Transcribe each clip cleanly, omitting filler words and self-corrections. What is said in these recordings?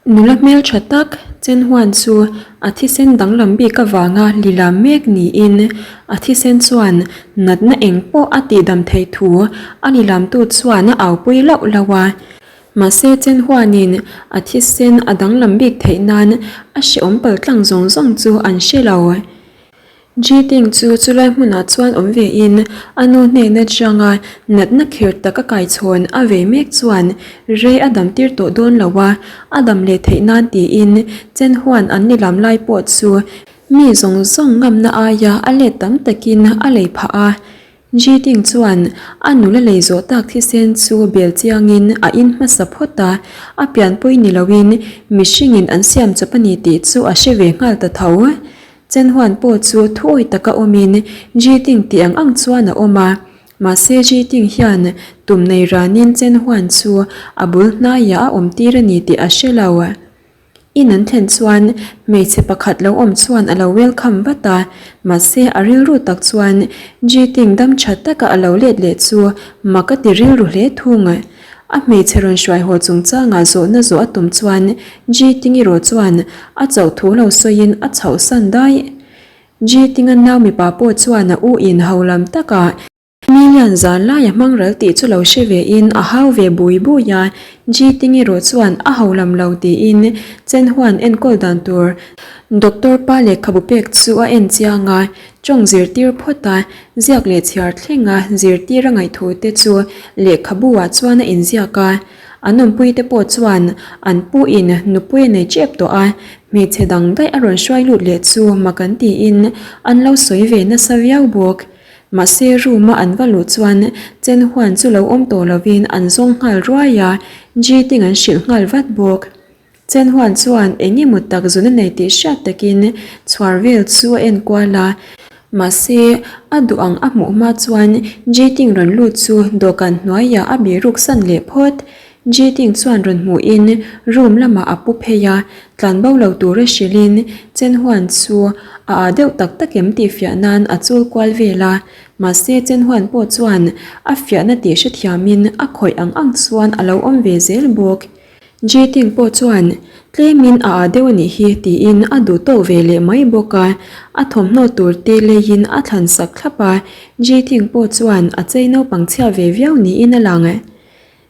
Nula hmeltha tak Chen Huan chu a thisen danglam bik avanga lilam mek niin a thisen chuan natna eng pawh a tihdam theih thu a lilamtu chuan a aupui lauh lauh a. Mahse Chen Huanin a thisen a danglam bik theih nan a hrehawm paltlang zawng zawng chu an hre lo. Ji-Ting chu chulai hmunah chuan awm ve in a nu hnen atanga natna khirh tak a kaichhawn a vei mek chuan rei a dam tir tawh dawn lo a, a dam leh theih nan tiin Chen Huan an ni lam lai pawh chu mi zawng zawng ngamna aia a let tam takin a lei phah a. Ji-Ting chuan a nula lei zawh tak thisen chu bel chiangin a in hmasa phawt a, a pianpui ni loin mihringin an siam chawp a ni tih chu a hre ve nghal ta tho. Chen Huan pawh chu thuawi taka awmin Ji Ting tih ang ang chuan a awm a. Mahse Ji Ting hian tum nei ranin Chen Huan chu a bul hnaiah a awm tir a ni tih a hre lo. In an thlen chuan hmeichhe pakhat lo awm chuan a lo welcome vat a, mahse a rilru tak chuan Ji Ting dam tha taka a lo let leh chu mak a ti rilru hle thung. A hmeichhe rawn hruai haw chungchangah zawhna zawh a tum chuan Ji Tingi rawh chuan a chauh thu lo sawiin a chhoh san daih. Ji Tinga nau mipa pawh chuan a u in ho lam takah million zan laia hmang ral tih chu lo hre ve in a hau ve bui bui a, Ji Tingi rawh chuan a ho lam lo tiin Chen Huan enkawl dan tur Doctor pa lehkhabu pek chu a en chiang a, Tawng zirtir phawt a, ziak leh chhiar thlenga zirtir a ngaihthute te chu lehkhabu ah chuan a inziak a. An awmpui te pawh chuan an pu in nupui a nei tep tawh a, hmeichhe dang daih a rawn hruai lut leh chu mak an tiin an lo sawi ve nasa viau bawk. Mahse room a an va luh chuan Chen Huan chu lo awm tawh lovin an zawng nghal ruai a, Ji-ting an hrilh nghal vat bawk. Chen Huan chuan eng emaw tak zun a nei tih hriat takin chhuar vel chu a en kual a, mahse a duh ang a hmuh hma chuan Ji Ting rawn lut chu dawhkan hnuaiah a biruk san leh phawt. Ji Ting chuan rawn hmuhin room lamah a pu phei a, tlan bo lo tura hrilhin Chen Huan chu a ah deuh tak tak em tih fiah nan a chul kual vel a, mahse Chen Huan pawh chuan a fiahna tih hrethiamin a khawih ang ang chuan a lo awm ve zel bawk. Ji-Ting pawh chuan, Tlemin a ah deuh a nih hi, tiin a duh tawk ve leh mai bawk a. A thawmhnaw tur te leiin a thlan sak thlap a. Ji-Ting pawh chuan a chei naupang chhia ve viau niin a lang.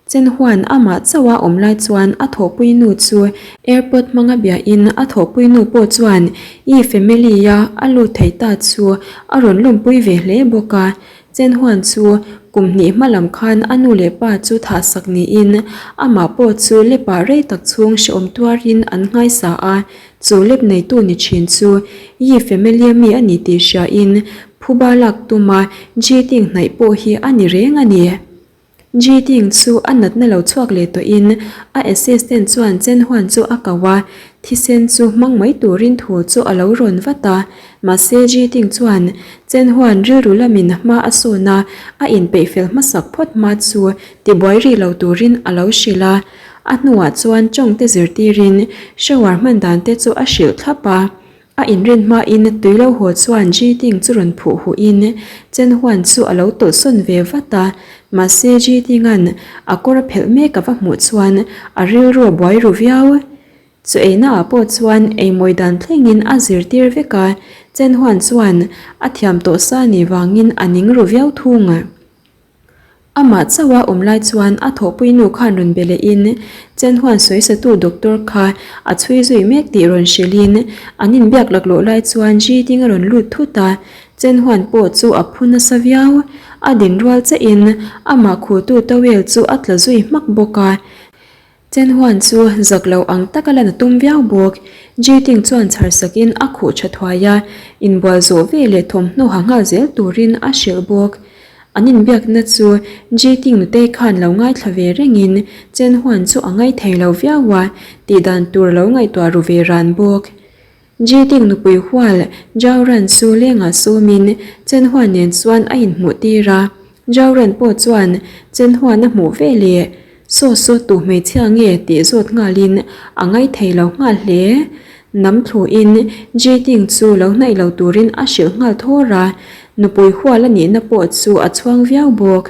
Chen Huan amah chauh a awm lai chuan a thawhpui nu chu airport hmanga biahin a thawhpui nu pawh chuan Yi family-a a lut thei ta chu a rawn lawmpui ve hle bawk a. Chen Huan chu kum hnih hma lam khan a nu leh pa chu thah sak niin amah pawh chu lepah rei tak chhung hrehawm tuarin an nghaisa a, chu lep neitu ni thin chu Yi family mi a ni tih hriain phuba lak tuma Ji Ting hnaih pawh hi a ni reng a ni. Ji Ting chu a natna lo chhuak leh tawhin a assistant chuan Chen Huan chu a ko a, thisen chu hmang mai turin thu chu a lo rawn vat a. Mahse Ji Ting chuan Chen Huan rilru lamin hma a sawn a, a inpeih fel hmasak phawt hma chu tibuai rih lo turin a lo hrilh a. A hnuah chuan tawng te zirtirin shower hman dan te chu a hrilh thlap a. A inrin hmain tui lo haw chuan Ji Ting chu rawn phuh huhin Chen Huan chu a lo tawlhsawn ve vat a, mahse Ji Tinga'n a kawr a phelh mek a va hmuh chuan a rilru a buai ru viau. Chu einaah pawh chuan eimawi dan thlengin a zirtir vek a, Chen Huan chuan a thiam tawh sa nih vangin a ning ru viau thung. Amah chauha awm lai chuan a thawhpui nu khan rawn be lehin Chen Huan sawisatu doctor kha a chhui zui mek tih rawn hrilhin an inbiak laklawh lai chuan Ji Ding a rawn lut thut a, Chen Huan pawh chu a phu nasa viau. A din rual chiahin amah khutu towel chu a tla zui hmak bawk a. Chen Huan chu zak lo ang taka lan a tum viau bawk. Ji Ting chuan chhar sakin a khuh tha thuai a, inbual zawh ve leh thawmhnaw ha nghal zel turin a hrilh bawk. An inbiakna chu Ji Ting nutei khan lo ngaithla ve rengin Chen Huan chu a ngaithei lo viau a, tihdan tur lo ngaihtuah ru ve ran bawk. Ji Ting nupui hual Zhao Ran chu lengah sawmin Chen Huan nen chuan a inhmuh tir a. Zhao Ran pawh chuan Chen Huan a hmuh ve leh Saw saw tu hmeichhia nge tih zawt nghalin a ngaithei lo nghal hle. Nam thluin Ji Ting chu lo hnaih lo turin a hrilh nghal thawr a, nupui hual a nihna pawh chu a chhuang viau bawk.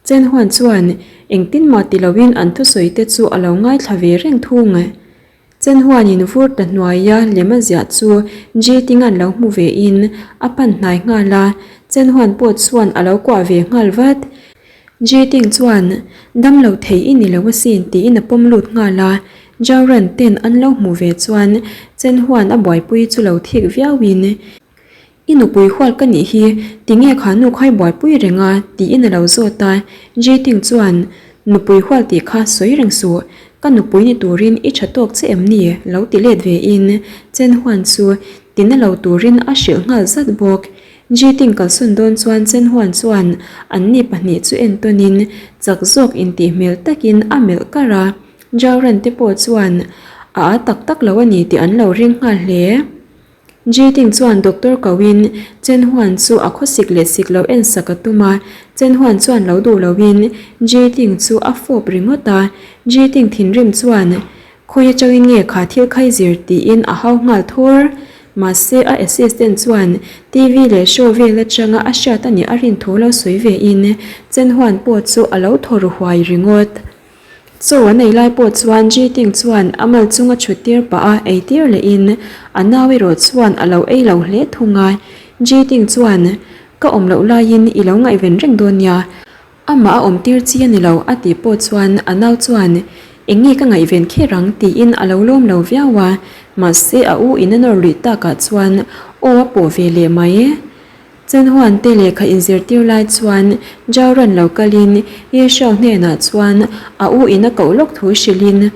Chen Huan chuan engtin mah ti loin an thusawi te chu a lo ngaithla ve reng thung. Chen huanin vur ta hnuaia lem a ziah chu Ji-Tinga'n lo hmu vein a pan hnai nghal a, Chen huan pawh chuan a lo kuah ve nghal vat. Ji-Ting chuan, Dam lo thei i ni lo asin tiin a pawm lut nghal a, Jauran ten an lo hmuh ve chuan Chen huan a buaipui chu lo thik viauin, I nupui hual ka nih hi, tinge kha nu khai buaipui reng a? tiin a lo zawt a. Jeiting chuan, Nupui hual tih kha sawi reng suh, ka nupui ni turin i tha tawk che em ni? lo ti let ve in Chen Huan chu tina lo turin a hrilh nghal zat bawk. Jeiting kalsawn dawn chuan Chen Huan chuan anni pahnih chu entawnin chak zawk intih hmel takin a melh kar a. Jauran te pawh chuan a a tak tak lo a ni tih an lo ring nghal hle. Jeiting chuan doctor koin Chen Huan chu a khawsik leh sik lo en sak a tum a, Chen Huan chuan lo duh loin Jeiting chu a fawp ringawt a, Jeiting thinrim chuan Khawi atangin nge kha thil khai zir tiin a hau nghal thur. Mahse a assistant chuan TV leh show vel atanga a hriat a nih a rin thu lo sawi ve in Chen Huan pawh chu a lo thaw ru huai ringawt. Chaw an ei lai pawh chuan Ji Ting chuan a mal chunga chhut tir pah a ei tir leh in a nau erawh chuan a lo ei lo hle thung a. Ji Ting chuan, Ka awm loh laiin i lo ngaihven reng dawn nia, amah a awm tir chi a ni lo a tih pawh chuan a nau chuan, Eng nge ka ngaihven kher ang? tiin a lo lawm lo viau a, mahse a u in a nawr luih takah chuan aw a pawh ve leh mai. Chenhuan te lehkha inzirtir lai chuan Jauran lo kalin Yeshua hnenah chuan a u in a koh lawk thu hrilhin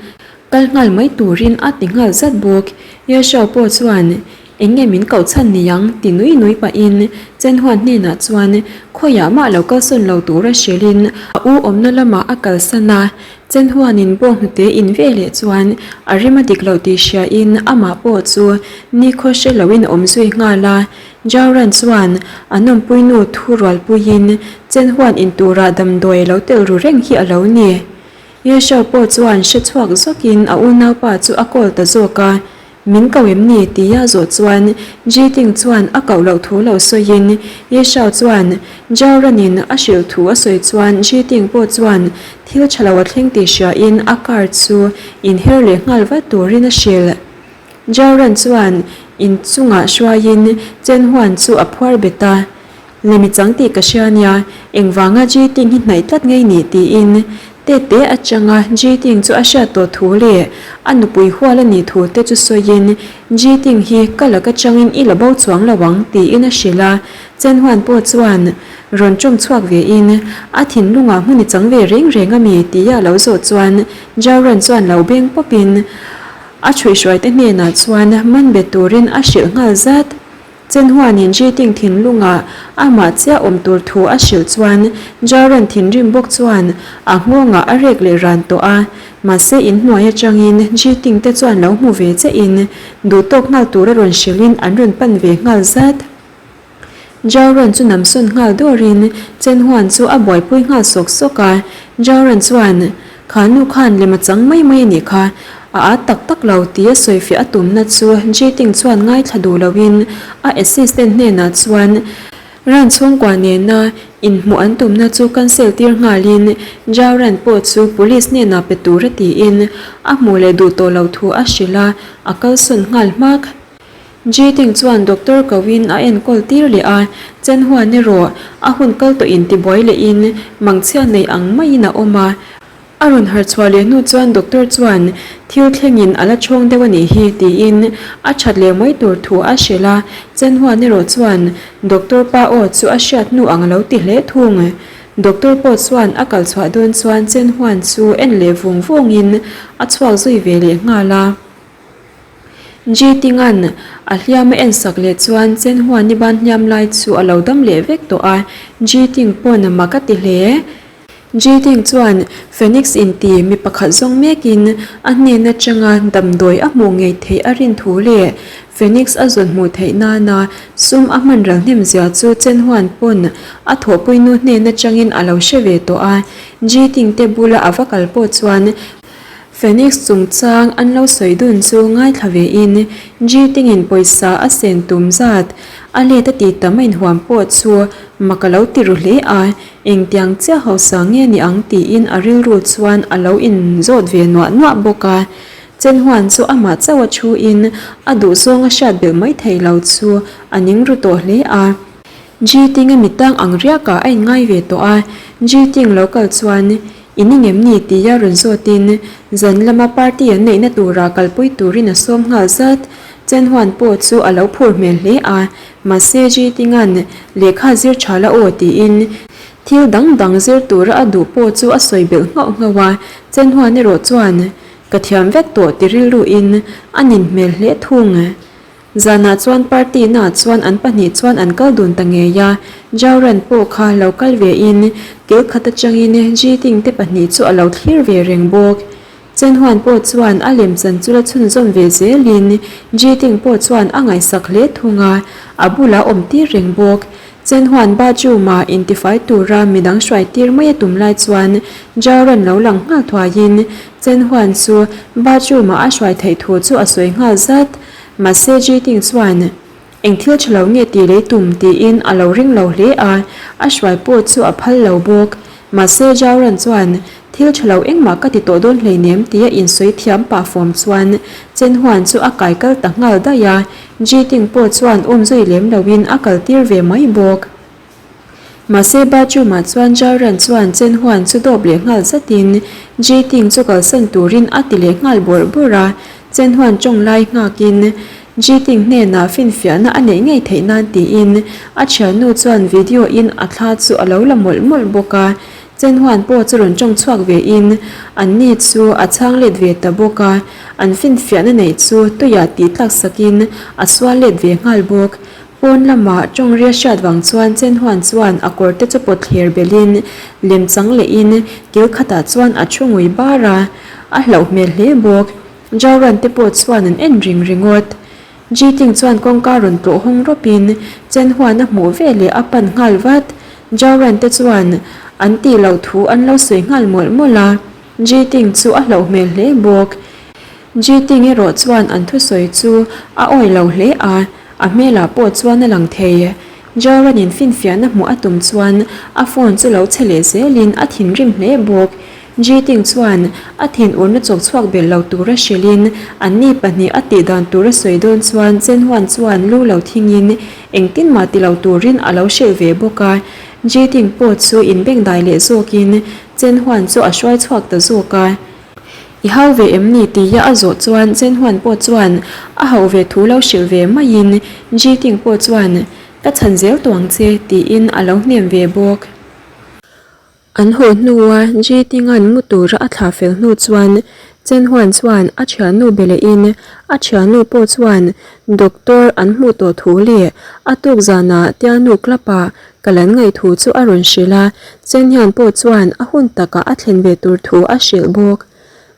kal nghal mai turin a ti nghal zat bawk. Yeshua pawh chuan, Eng nge min koh chhan ni ang? ti nui nui pahin Chenhuan hnenah chuan khawiah mah lo kalsawn lo tura hrilhin a u awmna lamah a kalsan a. Chenhuanin bawnghnute in ve leh chuan a rim a dik loh tih hriain amah pawh chu nikhaw hre loin a awm zui nghal a. Jauran chuan a nawmpuinu thu rualpuiin Chenhuan in turah damdawi lo tel ru reng hi a lo ni. Yeshua pawh chuan hre chhuak zawkin a unaupa chu a call ta zawk a, Min ko em ni? tia zawh chuan Ji Ting chuan a koh loh thu lo sawiin Yeshua chuan Jauranin a hrilh thu a sawi chuan Ji Ting pawh chuan thil tha lo a thleng tih hriain a car chu inher leh nghal vat turin a hrilh. Jauran chuan in chungah hruaiin Chen Huan chu a phuar bet a, Lemi chang tih ka hria nia, engvanga Ji Ting hi hnaih tlat ngei nih tiin tete atanga Ji Ting chu a hriat tawh thu leh a nupui hual a nih thu te chu sawiin Ji Ting hi ka laka changin i la bo chuang lo ang tiin a hrilh a, Chen Huan pawh chuan rawn tawng chhuak vein a thinlungah hmun i chang ve reng reng a mi tia a lo zawh chuan Jauran chuan lo beng pawpin A chhuihhruaite hnenah chuan man bet turin a hrilh nghal zat. Chenhuanin Ji Ting thinlungah amah chiah awm tur thu a hrilh chuan Jauran thinrim bawk chuan a nghawngah a rek leh ran tawh a. Mahse inhnuai atangin Ji Ting te chuan lo hmu ve che in duhtawk nghal tura rawn hrilhin an rawn pan ve nghal zat. Jauran chu namsawn nghal dawrin Chen Huan chu a buaipui nghal sawk sawk a. Jauran chuan, Kha nu khan lem a chang mai mai a nih kha, a at tak tak lo tia sawifiah a tumna chu Ji Ting chuan ngaithla duh loin a assistant hnenah chuan Ran chhungkua nena inhmuh an tumna chu cancel tir nghalin Jauran pawh chu police hnenah pe tura tiin a hmuh leh duh tawh lo thu a hrilh a, a kalsawn nghal hmak. Ji Ting chuan doctor koin a enkawl tir leh a, Chen Huan erawh a hun kal tawh in tibuai lehin mangchhia nei ang maiin a awm a. A rawn harh chhuah leh hnu chuan doctor chuan thil thlengin a la chhawng deuh a nih hi tiin a that leh mai tur thu a hrilh a, Chen Huan erawh chuan doctor pa aw chu a hriat hnu ang a lo ti hle thung. Doctor pawh chuan a kal chhuah dawn chuan Chen Huan chu en leh vung vungin a chhuak zui ve leh nghal a. Ji Tinga'n a hliam a ensak leh chuan Chen Huan-i ban hliam lai chu a lo dam leh vek tawh a, Ji Ting pawn mak a ti hle. Ji Ting chuan Phoenix inti mi pakhat zawng mekin a hnen atanga damdawi a hmuh ngei theih a rin thu leh Phoenix a zawn hmuh theih nana sum a hman ral hnem zia chu Chen Huan pawn a thawhpuinu hnen atangin a lo hre ve tawh a, Ji Ting te bula a va kal pawh chuan Phoenix chungchang an lo sawi dun chu ngaithla ve in Ji Tingin pawisa a sen tum zat a let a ti tam a inhuam pawh chu mak a lo ti ru hle a, engtiang chiah hausa nge ni ang tiin a rilru chuan a lo inzawt ve nuah nuah bawk a. Chen Huan chu amah chauh a thu in a duhzawng a hriat belh mai thei lo chu a ning ru tawh hle a. Ji Ting a mitang ang riakah a inngai ve tawh a, Ji Ting lo kal chuan I ni ngem ni tia rawn zawtin zan lama party an neihna tura kalpui turin a sawm nghal zat. Chen Huan pawh chu a lo phur hmel hle a, mahse Ji Tinga'n lehkha zir tha la aw tiin thil dang dang zir tura a duh pawh chu a sawi belh nghauh nghauh a, Chen Huan erawh chuan ka thiam vek tawh ti rilruin a nin hmel hle thung. Zanah chuan party naah chuan an pahnih chuan an kal dun ta ngei a, Jauran pawh kha lo kal ve in kil khat atangin Ji Ting te pahnih chu a lo thlir ve reng bawk. Chen Huan pawh chuan a lemchan chu la chhunzawm ve zelin Ji Ting pawh chuan a ngaihsak hle thung a, a bulah awm tir reng bawk. Chen Huan bathroom-ah intifai tura midang hruai tir mai a tum lai chuan Jauran lo lang nghal thuaiin Chen Huan chu bathroom-ah a hruai theih thu chu a sawi nghal zat. Mahse Ji Ting chuan, Eng thil tha lo nge tih lei tum? tiin a lo ring lo hle a, a hruai pawh chu a phal lo bawk. Mahse Zhao Ran chuan, Thil tha lo engmah ka ti tawh dawn hleinem tia insawi thiam pah fawm chuan Chen Huan chu a kai kal ta nghal daih a, Ji Ting pawh chuan um zui lem loin a kal tir ve mai bawk. Mahse bathroom-ah chuan Zhao Ran chuan Chen Huan chu dawp leh nghal zatin Ji Ting chu kalsan turin a ti leh nghal bawrh bawrh a, Chen Huan tawng lai nghakin Ji Ting hnenah finfiahna a neih ngei theih nan tiin a thiannu chuan video in a thla chu a lo la mawlh mawlh bawk a, Chen Huan pawh chu rawn tawng chhuak ve in an ni chu a chhang let ve ta bawk a, an finfiahna neih chu tuiah tih tlak sakin a sual let ve nghal bawk. Pawn lama tawng ria hriat vang chuan Chen Huan chuan a kawr te chu pawt thler belhin lem chang lehin kil khatah chuan a thu ngui bar a, a hlauh hmel hle bawk. Zhao Ran te pawh chuan an en ring ringawt. Ji Ting chuan kawngka rawn tlawh hawng rawpin Chen Huan a hmuh ve leh a pan nghal vat. Zhao Ran te chuan an tih loh thu an lo sawi nghal mawlh mawlh a, Ji Ting chu a hlauh hmel hle bawk. Ji Ting erawh chuan an thusawi chu a awih lo hle a, a hmelah pawh chuan a lang thei. Joran-in finfiahna hmuh a tum chuan a phone chu lo che leh zelin a thinrim hle bawk. Ji Ting chuan a thinurna chawk chhuak belh lo tura hrilhin anni pahnih a tih dan tura sawi dawn chuan Chen Huan chuan lu lo thingin engtin mah ti lo turin a lo hrilh ve bawk a. Ji Ting pawh chu inbengdai leh zawkin Chen Huan chu a hruai chhuak ta zawk a. I hau ve em ni? tia a zawh chuan Chen Huan pawh chuan a hauh ve thu lo hrilh ve maiin Ji Ting pawh chuan Ka chhan zel tawh ang che tiin a lo hnem ve bawk. An haw hnua Ji Tinga'n mu tura a thlah fel hnu chuan Chen Huan chuan a thiannu be lehin a thiannu pawh chuan Doctor an hmuh tawh thu leh a tuk zanah Tianu Club-ah Ka lan ngaih thu chu a rawn hrilh a, Chen Hian pawh chuan a hun takah a thlen ve tur thu a hrilh bawk.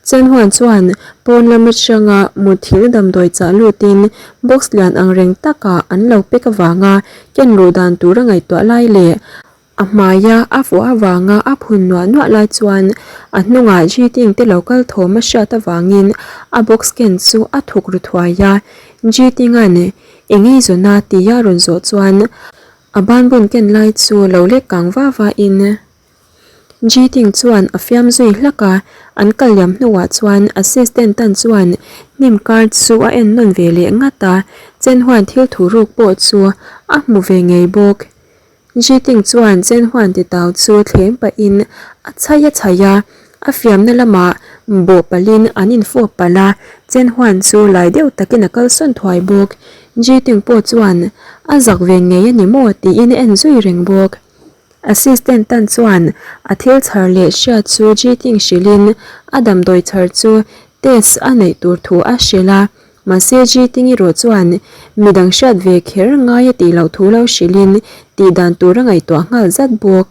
Chen Huan chuan pawn lam atanga mutthil damdawi chah lutin box lian ang reng takah an lo pek avanga ken luh dan tur a ngaihtuah lai leh a hmaia a fuh avanga a phun nuah nuah lai chuan a hnungah Ji Ting te lo kal thawm a hriat avangin a box ken chu a thuk ru thuai a. Ji Tinga'n eng ei zawn a tia rawn zawh chuan A banbun ken lai chu lo lek kang va va in Ji Ting chuan a fiam zui hlak a, an kal liam hnuah chuan assistant tan chuan hnim kar chu a en nawn ve leh ngat a, Chen Huan thil thu ruk pawh chu a hmu ve ngei bawk. Ji Ting chuan Chen Huan titau chu thleng pahin a chhai a chhai a, A fiamna lamah bawh palhin an infawp palh a, Chen Huan chu lai deuh takin a kalsawn thuai bawk. Ji Ting pawh chuan a zak ve ngei a ni maw tiin a en zui reng bawk. Assistant tan chuan a thil chhar leh hriat chu Ji Ting hrilhin a damdawi chhar chu test a neih tur thu a hrilh a, mahse Ji Ting erawh chuan midang hriat ve kher ngai a tih loh thu lo hrilhin tih dan tur a ngaihtuah nghal zat bawk.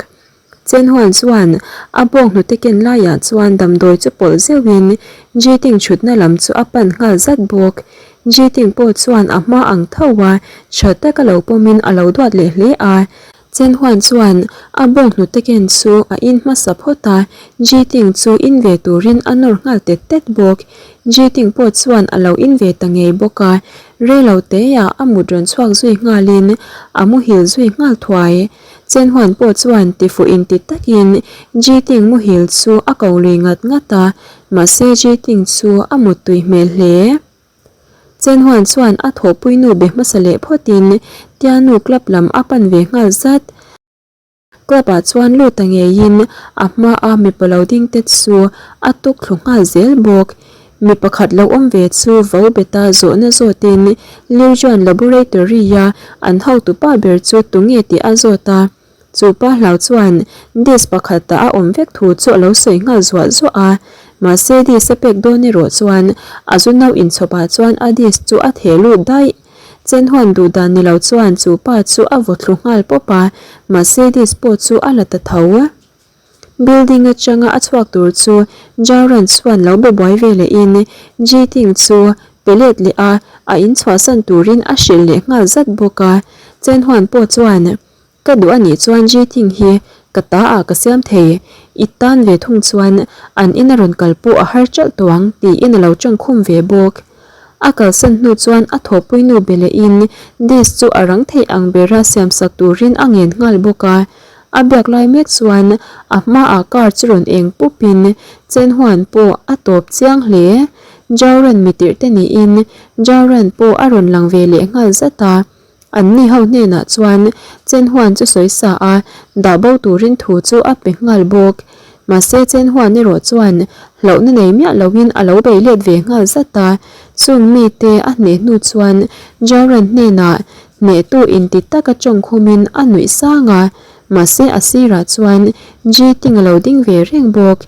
Chen Huan chuan a bawng hnute ken laiah chuan damdawi chu pawlh zeuhin Ji Ting chhutna lam chu a pan nghal zat bawk. Ji Ting pawh chuan a hma ang tho a, tha taka lo pawmin a lo duat leh hle a. Chen Huan chuan a bawnghnute ken chu a in hmasa phawt a, Ji Ting chu in ve turin a nawr nghal tet tet bawk. Ji Ting pawh chuan a lo in ve ta ngei bawk a, reilo teah a mut rawn chhuak zui nghalin a muhil zui nghal thuai. Chen Huan pawh chuan tifuh inti takin Ji Ting muhil chu a ko lui ngat ngat a, mahse Ji Ting chu a muttui hmel hle. Chen Huan chuan a thawhpuinu be hmasa leh phawtin Tianu club lam a pan ve nghal zat. Club ah chuan lut ta ngeiin a hmaa mipa lo ding te chu a tuk thlu nghal zel bawk. Mi pakhat lo awm ve chu vo beta zawhna zawtin Liu Juan Laboratory a an hotupa ber chu tunge tih a zawt a. Chu pa hlau chuan disc pakhatah a awm vek thu chu a lo sawi nghal zuah zuah a, mahse disc a pek dawn erawh chuan a zu no inchhawpah chuan a disc chu a theh lut daih. Chenhuan duh dan ni lo chuan chu pa chu a vaw thlu nghal pawp a, mahse disc pawh chu a la ta tho. Building atanga a chhuak tur chu Jauran chuan lo be buai ve lehin Ji Ting chu pe let leh a, a inchhuahsan turin a hrilh leh nghal zat bawk a. Chenhuan pawh chuan Ka duh a nih chuan Ji Ting hi ka ta ah ka siam thei, i tan ve thung chuan an in a rawn kal pawh a har ṭalh tawh ang tiin a lo ṭawng khum ve bawk. A kalsan hnu chuan a thawhpui nu be lehin disc chu a rang theih ang bera siamsak turin a ngen nghal bawk a. A biak lai mek chuan a hmaah car chu rawn eng pupin Chen Huan pawh a tawp chiang hle. Jauran mitirh te niin Jauran pawh a rawn lang ve leh nghal zat a. An ni ho hnenah chuan Chen Huan chu sawi sa a, dah bo turin thu chu a pe nghal bawk. Mahse Chen Huan erawh chuan hlauhna nei miah loin a lo bei let ve nghal zat a, chung mite a hneh hnu chuan Jauran hnenah hnehtu inti taka tawng khumin a nuih sang a, mahse a sirah chuan Ji Ting a lo ding ve reng bawk.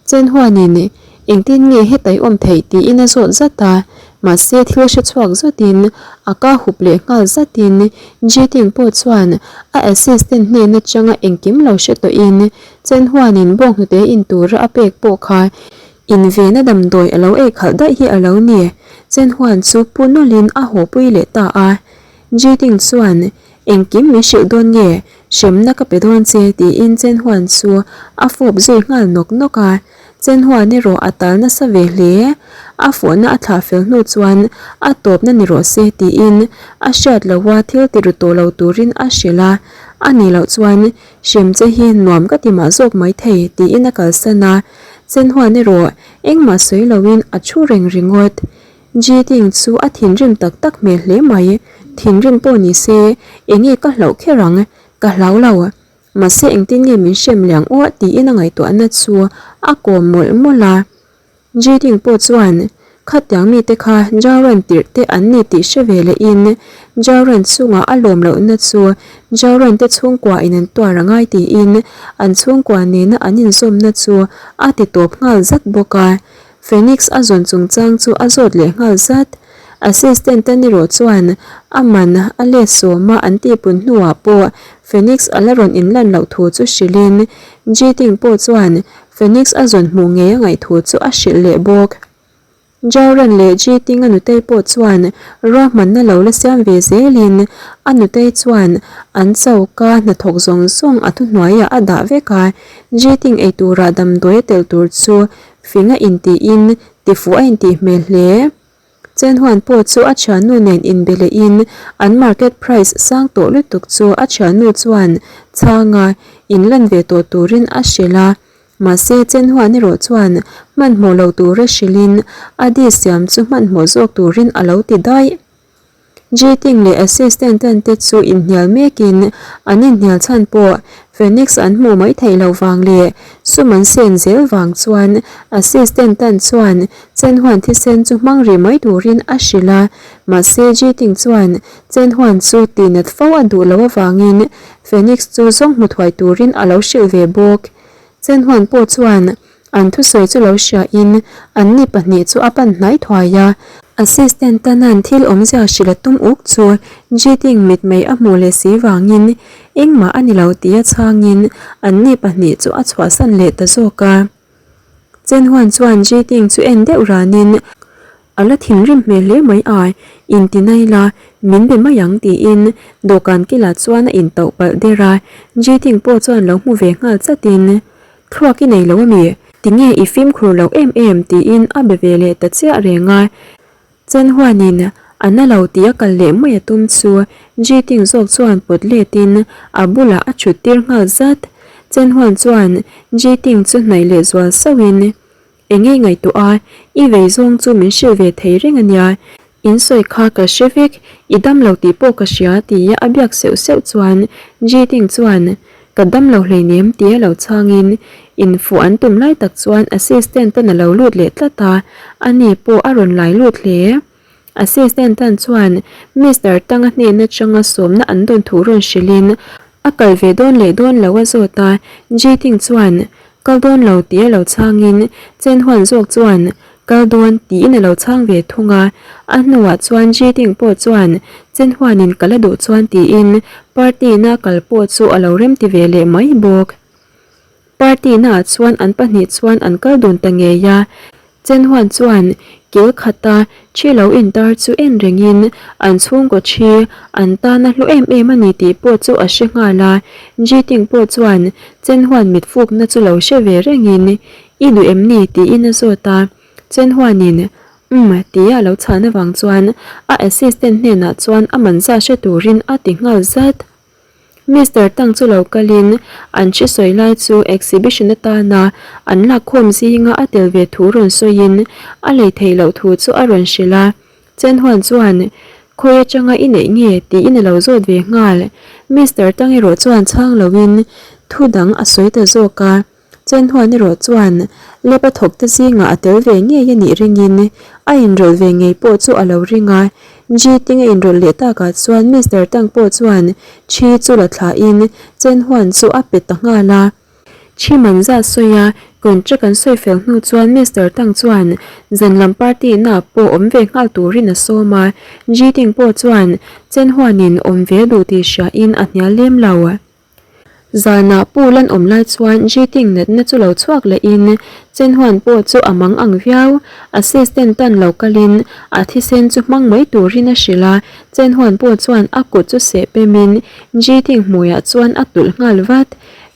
Chen huanin engtin nge heta i awm theih tiin a zawt zat a, mahse thil hre chhuak zawtin a ka hup leh nghal zatin Ji Ting pawh chuan a assistant hnen atanga engkim lo hre tawhin Chen huanin bawnghnute in tura a pek pawh kha invena damdawi a lo ei khalh daih hi a lo ni. Chen huan chu pu nawlhin a haw pui leh ta a. Ji Ting chuan Engkim min hrilh dawn nge? Hremna ka pe dawn che tiin Chen Huan chu a fawp zui nghal nawk nawk a. Chen Huan erawh a tal nasa ve hle. A fawhna a thlah fel hnu chuan a tawpna ni rawh se tiin a hriat loha thil ti ru tawh lo turin a hrilh a. A nih loh chuan hrem che hi nuam ka ti mah zawk maithei tiin a kalsan a. Chen Huan erawh engmah sawi loin a thu reng ringawt. Ji Ting chu a thinrim tak tak hmel hle mai. Thinrim pawh ni se, enge ka hlauh kher ang? Ka hlau lo. Mahse engtin nge min hrem liang uah tiin a ngaihtuahna chu a kawm mawlh mawlh a. Ji Ting pawh chuan khatiang mite kha Jauran tirh te an ni tih hre ve lehin Jauran chungah a lawm lohna chu Jauran te chhungkua in an tuar a ngai tiin an chhungkua nena an inzawmna chu a ti tawp nghal zat bawk a. Phoenix a zawn chungchang chu a zawt leh nghal zat. Assistant tan erawh chuan a man a let sawma an tihpun hnuah pawh Phoenix a la rawn inlan loh thu chu hrilhin Ji Ting pawh chuan Phoenix a zawn hmuh ngei a ngaih thu chu a hrilh leh bawk. Jauran leh Ji Ting a nutei pawh chuan ruahmanna lo la siam ve zelin a nutei chuan an choka hnathawk zawng zawng a thuhnuaiah a dah vek a, Ji Ting eiturah damdawi a telh tur chu Fing a intiin tifuh a intih hmel hle. Chen Huan pawh chu a thiannu nen inbe lehin an market price sang tawh lutuk chu a thiannu chuan chhanga inlan ve tawh turin a hrilh a. Mahse Chen Huan erawh chuan hmanhmawh lo tura hrilhin a dish siam chu hmanhmawh zawk turin a lo ti daih. Ji Ting leh assistant ten te chu inhnial mekin an inhnial chhan pawh Phoenix an hmuh mai theih loh vang leh sum an sen zel vang chuan assistant tan chuan Chen Huan thisen chu hmang rih mai turin a hrilh a, mahse Ji Ting chuan Chen Huan chu tihnat fo a duh loh avangin Phoenix chu zawng hmu thuai turin a lo hrilh ve bawk. Chen Huan pawh chuan An thusawi chu lo hriain anni pahnih chu a pan hnai thuai a. Assistant Tanan thil awmzia hrilh a tum uk chu Ji Ting mitmei a hmuh leh si vangin engmah a ni lo tia chhangin anni pahnih chu a chhuahsan leh ta zawk a. Chen Huan chuan Ji Ting chu en deuh ranin a la thinrim hmel hle mai a, inti nai la. Min be mai ang tiin dawhkan kilah chuan a intauh palh der a, Jitting pawh chuan lo hmu ve nghal chatin, Thluak i nei lo ami? Tinge i fimkhur loh em em? tiin a be ve leh ta chiah reng a. Chen huanin a na lo tih a kal leh mai a tum chu Jitting zawk chuan pawt letin a bulah a thut tir nghal zat. Chen huan chuan Jitting chu hnaih leh zual sauhin, Enge ngaihtuah a, i vei zawng chu min hrilh ve thei reng a nia. In sawi kha ka hre vek, i dam lo tih pawh ka hria tia a biak seuh seuh chuan Jitting chuan Ka dam lo hleinem tia lo chhangin infuh an tum lai tak chuan assistant tan a lo lut leh tlat a, ani pawh a rawn lai lut hle. Assistant tan chuan Mister Tanga hnen atanga sawmna an dawn thu rawn hrilhin a kal ve dawn leh dawn lo a zawt a, Jitting chuan Kal dawn lo tih a lo chhangin Chen Huan zawk chuan Kal dawn tiin a lo chhang ve thung a, a hnuah chuan Jitting pawh chuan Chen Huanin kal a duh chuan tiin party na kal pawh chu a lo remti ve leh mai bawk. Party naah chuan an pahnih chuan an kal dun ta ngei a, Chen Huan chuan kil khata thi lo intar chu en rengin an chhungkaw thi an tan a hlu em em a ni tih pawh chu a hre nghal a. Jiting pawh chuan Chen Huan mit fukna chu lo hre ve rengin I duh em ni? tiin a zawt a. Chen Huanin Umm tia a lo chhan avang chuan a assistant hnenah chuan a man zat hre turin a ti nghal zat. Mister Tang chu lo kalin an hre sawi lai chu exhibition atana an lakkhawm zinga a tel ve thu rawn sawiin a lei theih loh thu chu a rawn hrilh a. Chen Huan chuan, Khawi atanga i neih nge? tiin a lo zawt ve nghal. Mister Tang erawh chuan chhang loin thu dang a sawi ta zawk a. Chen Huan erawh chuan lep a thawk te zingah a tel ve ngei a nih ringin a inrawlh ve ngei pawh chu a lo ring a. Ji Ting a inrawlh leh takah chuan Mister Tang pawh chuan Thi chu la thlahin Chen Huan chu a pe ta nghal a. Thi man zat sawi a contract an sawi fel hnu chuan Mister Tang chuan zan lam party na pawh awm ve nghal turin a sawm a. Ji Ting pawh chuan Chen Huanin awm ve duh tih hriain a hnial lem lo. Zanah pool an awm lai chuan Jiting natna chu lo chhuak lehin Chen Huan pawh chu a mang ang viau. Assistant tan lo kalin a thisen chu hmang mai turin a hrilh a, Chen Huan pawh chuan a kut chu seh pemin Jiting hmuiah chuan a tulh nghal vat.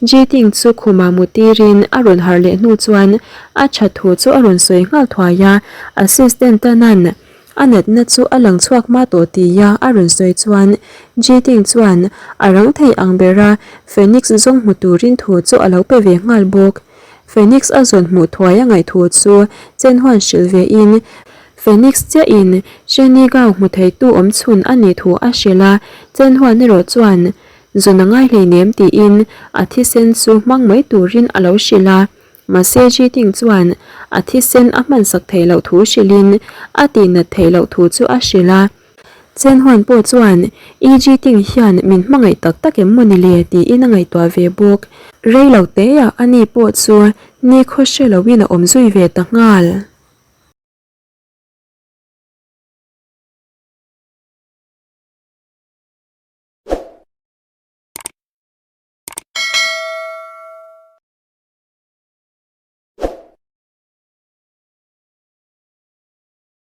Jiting chu khumah mu tirin a rawn harh leh hnu chuan a that thu chu a rawn sawi nghal thuai a, assistant tanan A natna chu a lang chhuak hma tawh tia a rawn sawi chuan Jiting chuan a rang thei ang bera Phoenix zawng hmu turin thu chu a lo pe ve nghal bawk. Phoenix a zawn hmuh thuai a ngaih thu chu Chen Huan hrilh ve in Phoenix chiahin Sheni Gao hmu theitu awm chhun a nih thu a hrilh a, Chen Huan erawh chuan zawn a ngai hleinem tiin a thisen chu hmang mai turin a lo hrilh a. Mahse Jiting chuan a thisen a hmansak theih loh thu hrilhin a tihnat theih loh thu chu a hrilh a. Chen Huan pawh chuan I Jiting hian min hmangaih tak tak em maw ni le tiin a ngaihtuah ve bawk. Rei lo teah ani pawh chu nikhaw hre loin a awm zui ve ta nghal.